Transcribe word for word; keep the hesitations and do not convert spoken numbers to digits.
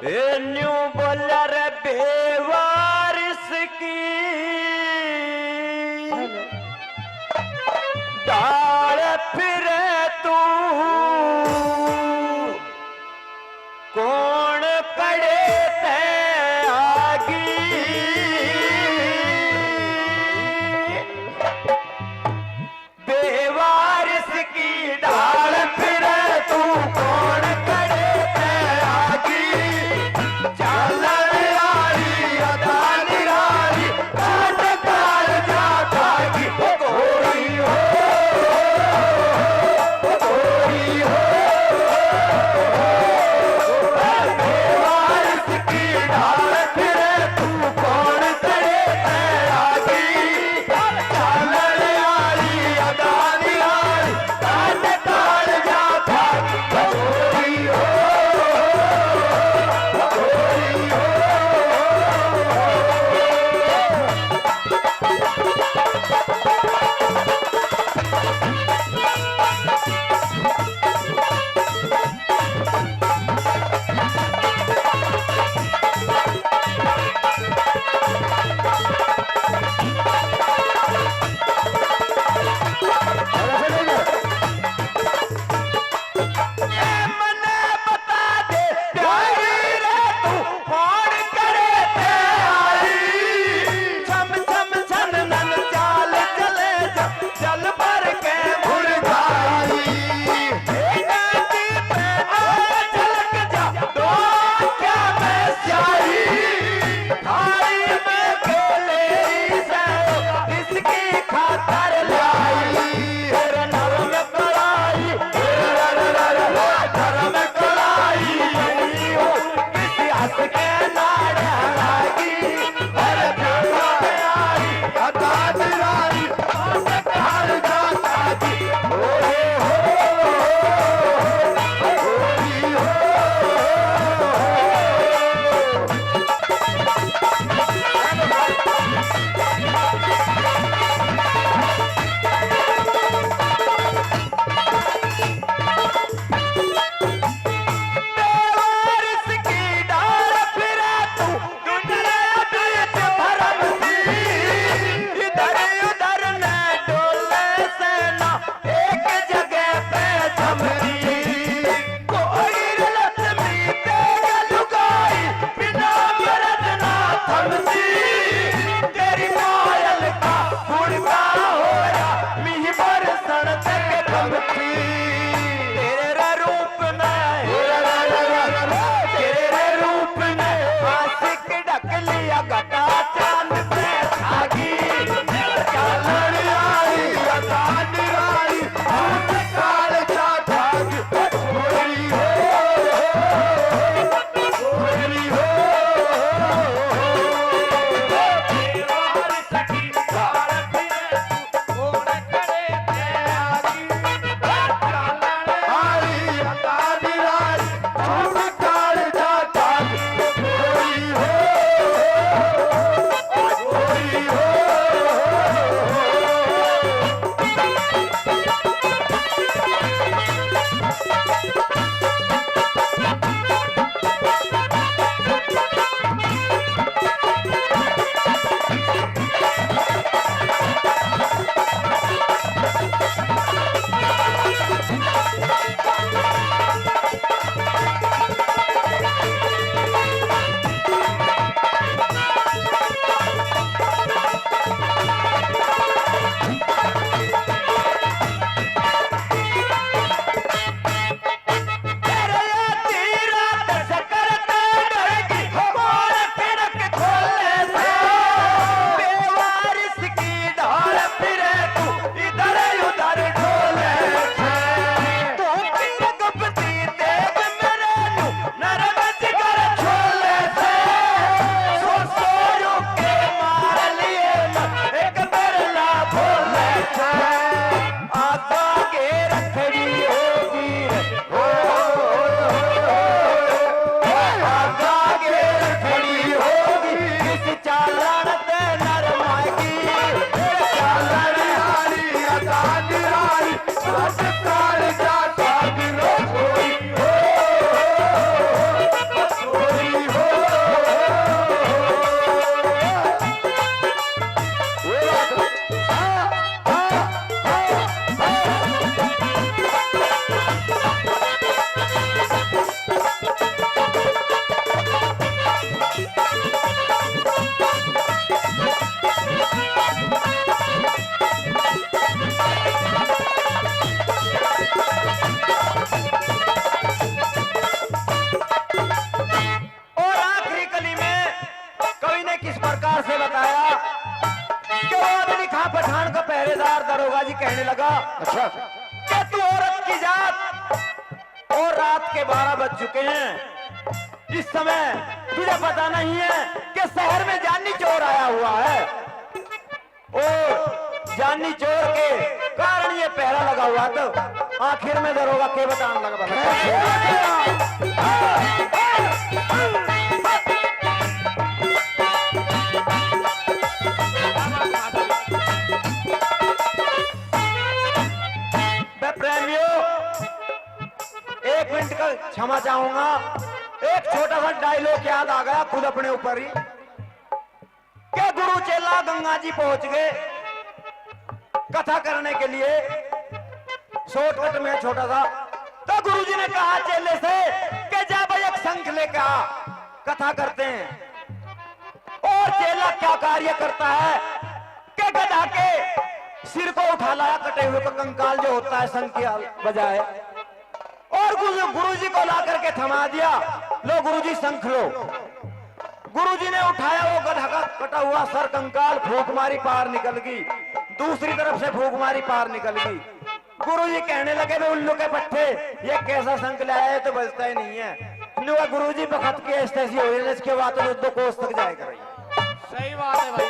A new बोला रे बेवारिस की ढाल फिरे तू, कौन पड़े तै आगी। बेवारिस की ढाल फिरे तू, कौन करे तै आगी। चालण आली अदा निराली, काट काल जा धागी। ओ गोरी हो, ओ गोरी हो, बेवारिस की ढाल फिरे तू, कौन करे तै आगी। बाद लिखा पठान का पहरेदार दरोगा जी कहने लगा, अच्छा। कि तू औरत की जात, और रात के बारह बज चुके हैं, इस समय तुझे पता नहीं है कि शहर में जानी चोर आया हुआ है, और जानी चोर के कारण ये पहरा लगा हुआ। तो आखिर में दरोगा के बताने लगा, भला। बे प्रेमियों, एक मिनट का क्षमा चाहूंगा। एक छोटा सा डायलॉग याद आ गया खुद अपने ऊपर ही। क्या गुरु चेला गंगा जी पहुंच गए कथा करने के लिए, शॉर्टकट में छोटा सा। तो गुरु जी ने कहा चेले से कि जा भाई, एक शंख लेके आ, कथा करते हैं। और चेला क्या कार्य करता है कि गधा के सिर को उठा लाया, कटे हुए का कंकाल जो होता है, शंख की बजाय, और गुरु गुरु जी को ला करके थमा दिया। लो गुरु जी, शंख लो। गुरु जी ने उठाया वो गधा का कटा हुआ सर, कंकाल, फूंक मारी, पार निकल गई। दूसरी तरफ से फूंक मारी, पार निकल गई। गुरु जी कहने लगे, "बे उल्लू के पट्ठे, ये कैसा शंख लाया है, तो बजता ही नहीं है।" नुआ गुरु जी बखत के ऐसे ऐसी हो रही है, इसके बाद तो दो कोस तक जाए कर रही है। सही बात है भाई।